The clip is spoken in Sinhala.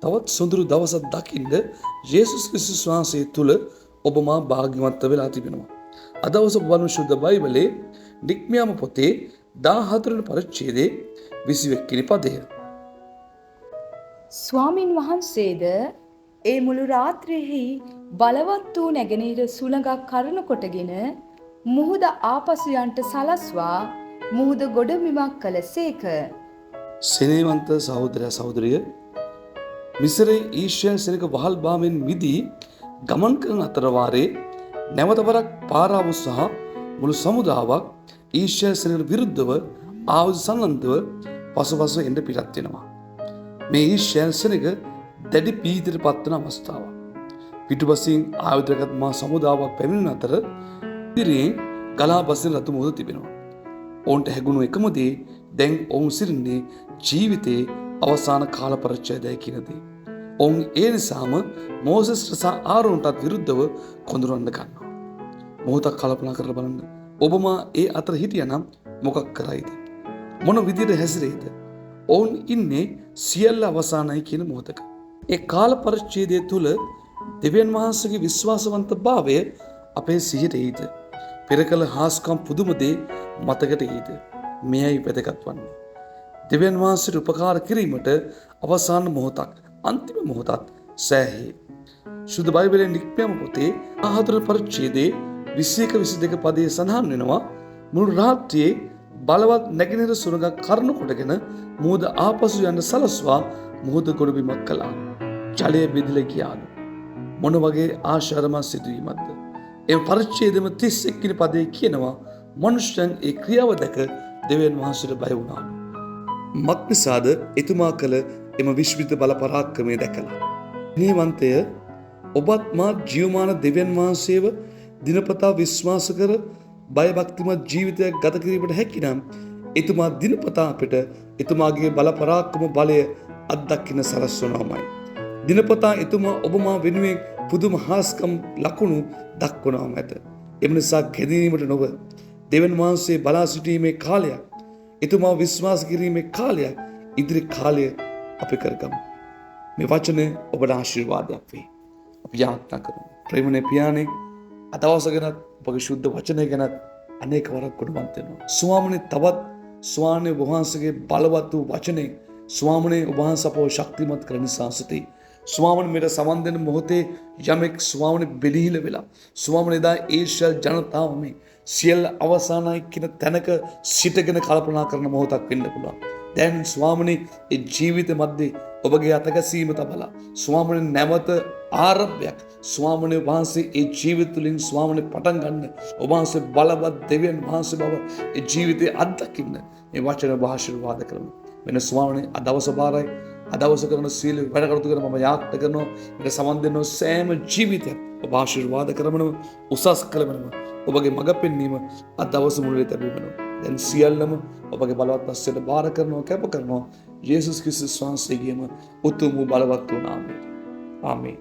තවත් සුඳුරු දවසක් දකින්න යේසුස් ක්‍රිස්තුස් වහන්සේ තුල ඔබ මා භාග්‍යවන්ත වෙලා තිබෙනවා. අද දවස ඔබ බලමු ශුද්ධ බයිබලයේ නික්මියාම පොතේ 14 වන පරිච්ඡේදයේ 21 වෙනි පදය. ස්වාමින් වහන්සේද ඒ මුළු රාත්‍රියෙහි බලවත් වූ නැගෙනහිර සුළඟක් කරන කොටගෙන මුහුද ආපසු යන්ට සලස්වා මුහුද ගොඩබිමක් කළසේක. සෙනෙහවන්ත සහෝදරයා සහෝදරිය, මිසරයේ ඊශ්‍රායල් සෙනඟ වහල් බාමෙන් මිදී ගමන් කරන අතර වාරේ නැවත වරක් පාරාවෝ සහ මුළු සමුදාවක් ඊශ්‍රායල් සෙනඟට විරුද්ධව ආයුධ සන්නද්ධව පසුපස එන්න පිටත් වෙනවා. මේ ඊශ්‍රායල් සෙනඟ දැඩි පීඩනයට පත්වන අවස්ථාවක්. පිටුපසින් ආයුධගත් මහා සමුදාවක් පැමිණෙන අතර ඉදිරියෙන් ගලා බසින රතු මුහුද තිබෙනවා. ඔවුන්ට හැඟුණු එකම දේ දැන් ඔවුන් සිටින්නේ ජීවිතයේ අවසාන කාල පරිච්ඡේදය කියන දේ. ඔවුන් ඒ නිසාම මෝසෙස් සහ ආරෝන්ටත් විරුද්ධව කොඳුරන්න ගන්නවා. මොහොතක් කල්පනා කරලා බලන්න. ඔබ මා ඒ අතර හිටියනම් මොකක් කරයිද? මොන විදියට හැසිරෙයිද? ඔවුන් ඉන්නේ සියල්ල අවසానයි කියන මොහොතක. ඒ කාල පරිච්ඡේදය තුල දෙවියන් වහන්සේගේ විශ්වාසවන්ත භාවය අපේ සිහියට එයිද? පෙර කළ හාස්කම් පුදුම දේ මතකට එයිද? මෙයයි වැදගත් වන්නේ. දෙවියන් වහන්සේට උපකාර කිරීමට අවසාන මොහොතක්, අන්තිම මොහොතත් සෑහේ. ශුද්ධ බයිබලයේ නික්මයම පොතේ 14 පරිච්ඡේදයේ 21 22 පදයේ සඳහන් වෙනවා, මුළු රාත්‍රියේ බලවත් නැගෙනහිර සුළඟක් කරන කොටගෙන මුහුද ආපසු යන්න සලස්වා මුහුද ගොඩබිමක් කළා. ජලය බෙදිලා ගියාලු. මොන වගේ ආශාරමත් සිදුවීමක්ද? එම පරිච්ඡේදෙම 31 වෙනි පදයේ කියනවා, මනුෂ්‍යයන් ඒ ක්‍රියාව දැක දෙවියන් වහන්සේට බය වුණාලු. මක්නිසාද එතුමා කළ එම විශ්විත බල පරාක්‍රමය දැකලා. නීවන්තය, ඔබත් මා ජීවමාන දෙවියන් වහන්සේව දිනපතා විශ්වාස කර බයභක්තිමත් ජීවිතයක් ගත කිරීමට හැකිනම් එතුමා දිනපතා අපිට එතුමාගේ බල පරාක්‍රම බලය අත්දකින්න සලස්වනවාමයි. දිනපතා එතුමා ඔබ මා වෙනුවෙන් පුදුම හාස්කම් ලකුණු දක්වනවාම ඇත. එම නිසා ගැදීමට නොව දෙවන් වහන්සේ බලා සිටීමේ කාලයක්, එතුමා විශ්වාස කිරීමේ කාලයක්, ඉදිරි කාලය අපි කරගමු. මේ වචනය ඔබට ආශිර්වාදයක් වේ. අපි යාඥා කරමු. ප්‍රේමණය පියාණේ, අද දවස ගැනත් ඔබගේ ශුද්ධ වචනය ගැනත් අනේක වරක් ගුණවන්ත වෙනවා. ස්වාමීනි, තවත් ස්වාමීනි ඔබ වහන්සේගේ බලවත් වූ වචනේ ස්වාමීනි ඔබ වහන්සේ අපව ශක්තිමත් කරන නිසා ස්තුතියි. ස්වාමීනි, මෙට සමන් දෙන මොහොතේ යමෙක් ස්වාමීනි බෙලිහිල වෙලා ස්වාමීනි එදා ඊශ්‍රායල් ජනතාව මේ සියල්ල අවසానයි කියන තැනක සිටගෙන කල්පනා කරන මොහොතක් වෙන්න පුළුවන්. දැන් ස්වාමීනි ඒ ජීවිත මැද්දේ ඔබගේ අතගැසීම තබලා ස්වාමීනි නැවත ආරම්භයක් ස්වාමීනි වහන්සේ ඒ ජීවිත තුළින් ස්වාමීනි පටන් ගන්න, ඔබ වහන්සේ බලවත් දෙවියන් වහන්සේ බව ඒ ජීවිතේ අත්දකින්න මේ වචන ඔබ ආශිර්වාද කරමු. වෙන ස්වාමීනි අද දවස බාරයි. අද දවස කරන සීල වැඩ කටයුතු කරන මම යාඥා කරනවා. මේක සමන් දෙන සෑම ජීවිතයක් ඔබ ආශිර්වාද කරමනව, උසස් කළමනව, ඔබගේ මඟ පෙන්වීම අද දවස මුළුල්ලේ තැබීමනව. දැන් සියල්ලම ඔබගේ බලවත් හස්තයට බාර කරනවා, කැප කරනවා යේසුස් ක්‍රිස්තුස් වහන්සේගේම උතුම් වූ බලවත් වූ නාමයට. ආමේන්.